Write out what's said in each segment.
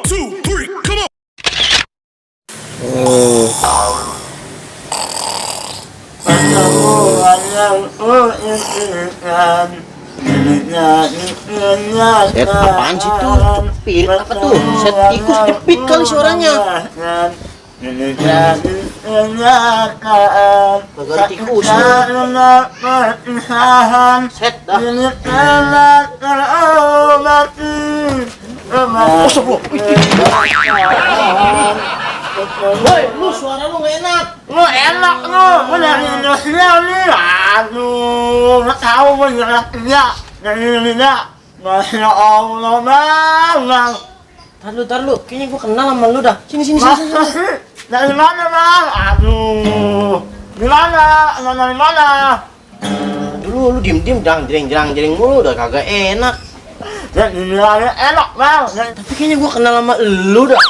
two, three, come on. Set, apaan sih tuh? Jepit apa tuh? Set tikus jepit kali suaranya. Bagan tikus. Set dah. Woi, lu suara lu gak enak. Lu enak lu, gue dari Indonesia nih. Aduh, nggak tahu gue jelasnya dari Indonesia. Masya Allah bang. Tar lu, kayaknya gua kenal sama lu dah. Sini. Dari mana bang? Aduh, di mana? Dari mana? Dulu lu diem jangan jering mulu, udah kagak enak. Dan dibilangnya enak bang. Tapi kayaknya gua kenal sama lu dah.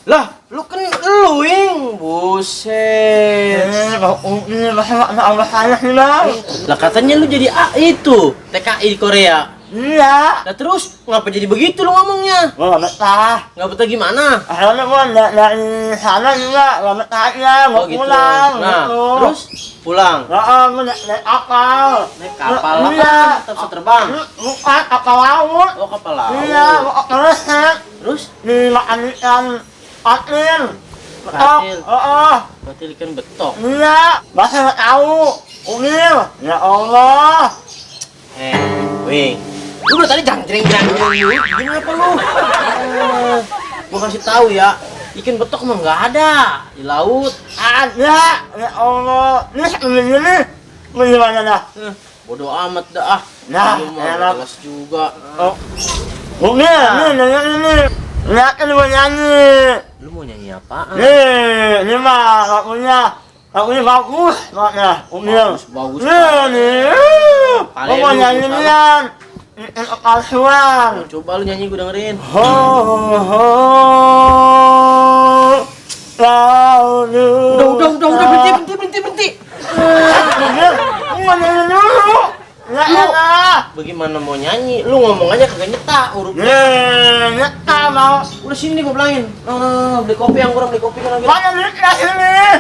Lah, lu kan lu Ing. Buset. Ini bahasa saya sih bang. Lah katanya lu jadi itu TKI di Korea. Iya. Lah terus ngapa jadi begitu lu ngomongnya? Gue nggak betah. Nggak betah gimana? Akhirnya gue dari sana juga nggak betahnya. Mau pulang. Nah, gitu. terus pulang. Gue naik kapal. Naik kapal apa? Iya. Tetap bisa terbang. Bukan kapal laut. Oh, kapal laut. Iya, terus Terus dimakan ikan patin. Betok. Patin. Berarti ikan betok. Iya, bahasa nggak tahu. Unil. Ya Allah. Wing. Lu udah tadi jangan jering dulu. Gimana apa lu? Gua kasih tahu ya, ikan betok mah nggak ada di laut. Ada. Ya Allah. Ini gimana dah? Bodoh amat dah. Nah, lu mah enak. jelas juga. Unil, ini. Lihatin gue nyanyi. Lu mau nyanyi apaan? Nih, ini mah lagunya bagus maknya. Unil. Bagus. Nih. Gue mau nyanyi nian. Ini palsuan. Coba lu nyanyi, gua dengerin. Udah, berhenti. Mau nyanyi dulu. Ya elah. Bagaimana mau nyanyi? Lu ngomong aja kagak nyetak huruf. Nyetak mau. Udah sini gua bilangin. Beli kopi yang kurang, beli kopi kan lagi. Mana duitnya sini?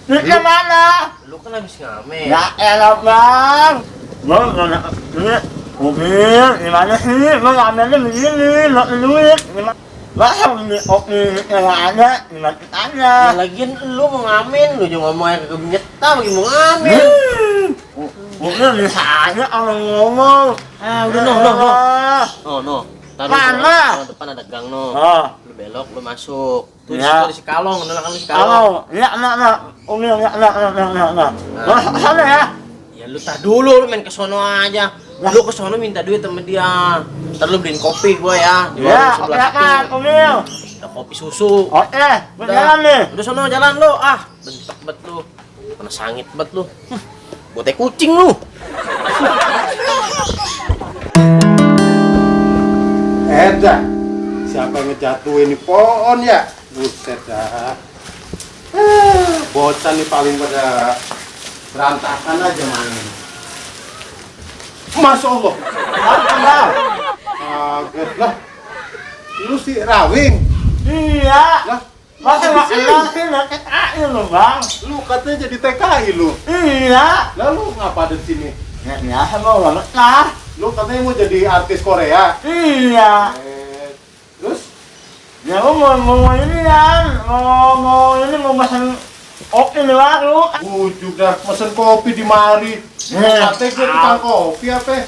Duitnya mana? Lu kan habis ngamen. Ya elah bang. Bang, ini mobil, gimana sih? Bang ngambilnya begini, nggak duit. Masa ini kopi yang ada, gimana tanya? Ya lagian lu mau ngamen, lu juga ngomong aja kagak nyetak, bagi mau ngamen. Mungkin bisa aja orang ngomong. Udah no. Taruh Mana? depan ada gang no. Oh. Lu belok, lu masuk. Tuh Ya. di si Kalong, kenal si Kalong. Ya, Umi, nah. Sana ya. Ya lu tar dulu, lu main ke sono aja. Lu ke sono minta duit sama dia. Ntar lu beliin kopi gua ya. Di warung Ya, sebelah oke kan, situ. Umi. Ada kopi susu. Oke, berjalan nih. Udah sono jalan lu. Bentak bet lu. Mana sangit bet lu. Botek kucing lu. Dah, siapa yang ngejatuhin ini pohon ya? Buset dah. Bocah nih paling pada berantakan aja main. Masya Allah. Kaget lah. Lu si Rawing. Iya. Lah, Masa nggak kenal sih, nggak TKI lu bang. lu katanya jadi TKI lu. Iya. Lalu ngapa ada di sini? Ya biasa mau nggak betah. Lu katanya mau jadi artis Korea. Iya. Terus? Ya gua mau ini kan, mau pesan kopi nih baru. Bujuk dah pesen kopi di mari. Katanya gue tukang kopi apa?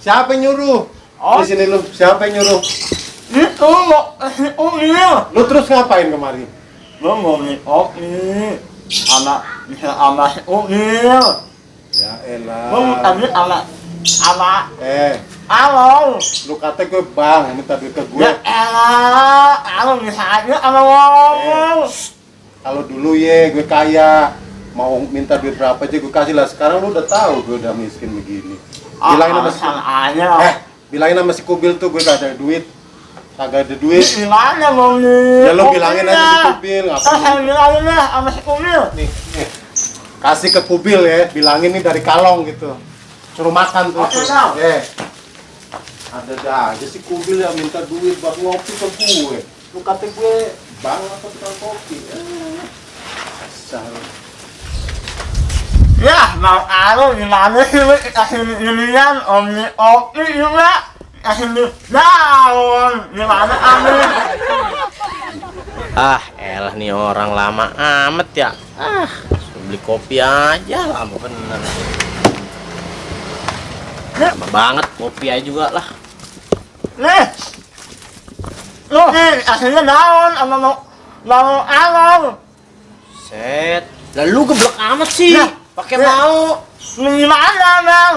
Siapa yang nyuruh? Oh. Di sini lu, siapa yang nyuruh? Itu mau kasih kopi. Lu terus ngapain kemari? Gua mau beli kopi sama si kopi. Ya elah. Gua mau tadi sama halo. Lu kata gue bang, minta duit ke gue. Ya elah, kalau misalnya sama ngomong. Kalau dulu ye, gue kaya. Mau minta duit berapa aja gue kasih lah. Sekarang lu udah tahu gue udah miskin begini. Bilangin sama si aja. bilangin sama si Kubil tuh gue gak ada duit. Kagak ada duit. Gimana mau nih? Ya lu bilangin aja si Kubil, ngapain? Saya bilangin lah sama si Kubil. Nih. Kasih ke Kubil ya, bilangin nih dari Kalong gitu. Suruh makan tuh. Oke, Bang. Ada aja si kubil yang minta duit buat ngopi ke gue. Lu kata gue bang apa tukang kopi. Asal. Ya, mau alo gimana sih lu kasih inian omni oke juga kasih daun gimana amin. Ah, elah nih orang lama amat ya. Ah, beli kopi aja lama bener. Lama banget kopi aja juga lah. Nih, lu nih kasihnya daun sama mau alo. Set, lalu geblek amat sih. Nah, Pakai ya. mau. Gimana bang?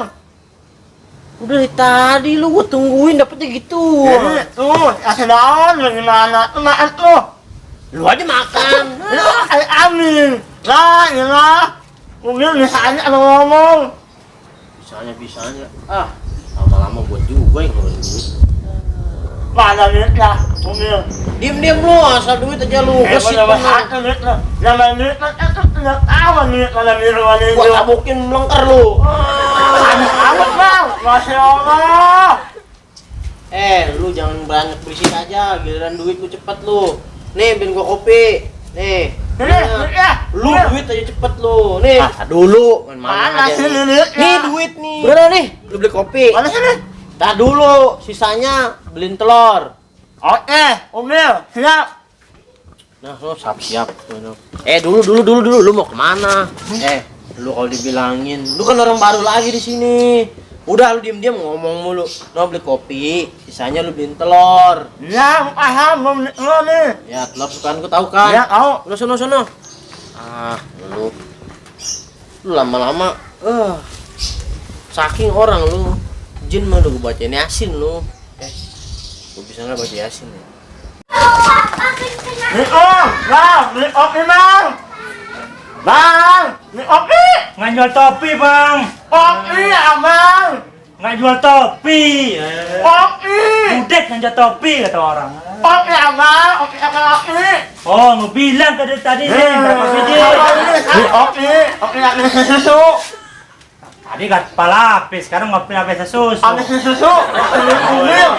Udah dari tadi lu gua tungguin dapetnya gitu. Ini tuh kasih daun gimana? Lu makan tuh. Lu aja makan. Lu kayak amin. Lah, gila. Mungkin misalnya ada ngomong. Bisanya. Ah, lama-lama gua juga yang ngeluarin duit. Mana duitnya? Mungkin. Diam-diam lu, asal duit aja lu. Gesit bener. Gua tabukin melengker lu. Masya Allah. Lu jangan banyak berisik aja, giliran duit lu cepet lu. Nih, bikin gua kopi. Nih. Lu duit aja cepet lu. Nih, dulu. Mana aja sih nih. duitnya? Nih duit nih. Bener nih, lu beli kopi. Mana sini? Tar dulu, sisanya beliin telur. Oke, Umil, siap. Nah, lo siap. Dulu, lu mau kemana? Lu kalau dibilangin, lu kan orang baru lagi di sini. Udah lu diem ngomong mulu. Lo beli kopi, sisanya lu beliin telur. Ya, paham, lo nih. Ya, telur sukaan gua tahu kan. Ya, tahu. Lu sono. Ah, lu lama-lama, saking orang lu, jin mah lu gua bacain Yasin lu. Gua bisa nggak baca Yasin ya? Bang, beli kopi bang. Bang, beli kopi. Nggak jual topi bang, Kopi abang. nggak jual topi. Kopi. Budet yang jual topi kata orang. Kopi abang, kopi kopi. Oh, mau bilang tadi berapa biji? Beli kopi yang susu. Tadi kata lapis, sekarang ngopi lapis susu. Habis susu, beli Umil.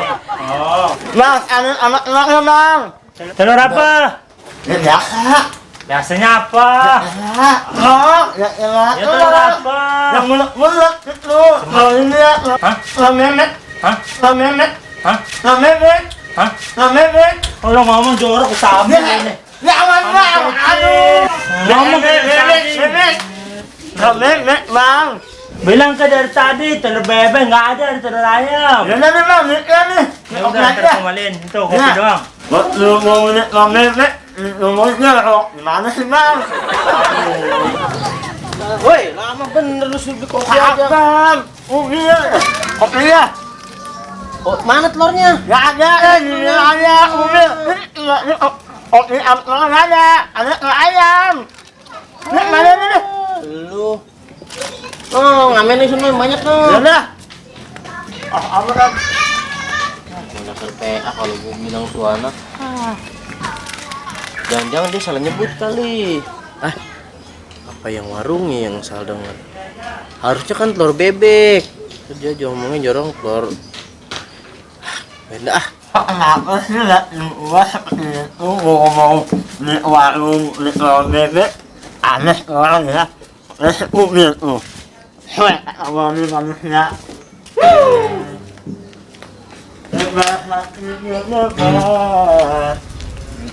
Oh, Bang, anak-anaknya bang. telur apa? Ya biasa. Biasanya apa? Ya telur apa? Yang mulek itu. Kalau ini ya, Hah? memet. Hah? Memet. Hah? Memet. Hah? Memet. Oh, lo ngomong jorok sama ini. Jangan bang, aduh. Ngomong Memet bang. Bilang ke dari tadi telur bebek nggak ada, ada telur ayam. Ya nih bang, ini nih. Ya udah, ntar kembaliin. Itu kopi Ya. doang. Lu mau memet, ngomongnya kok gimana sih bang? Woi, lama bener lu suruh beli kopi aja. Bang, kopi ya. Oh, mana telurnya? Nggak ada, ini ada, Umil. Kopi nggak ada ayam. Ini mana nih? Lu. Oh, ngamen nih semua banyak tuh. Ya udah. Apa kan? Dasar PA kalau gua bilang tuh anak. Jangan-jangan dia salah nyebut kali. Apa yang warungnya yang salah dengar? Harusnya kan telur bebek. Dia ngomongnya jorong telur. Beda ah. Kenapa sih lah gua seperti itu ngomong di warung di telur bebek aneh orang ya. Umil tuh. Hei, kalau ini manusia. Bebas mati bebas.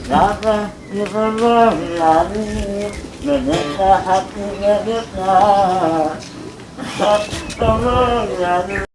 Dapat diperlari, menyesal hati bebas. Tolong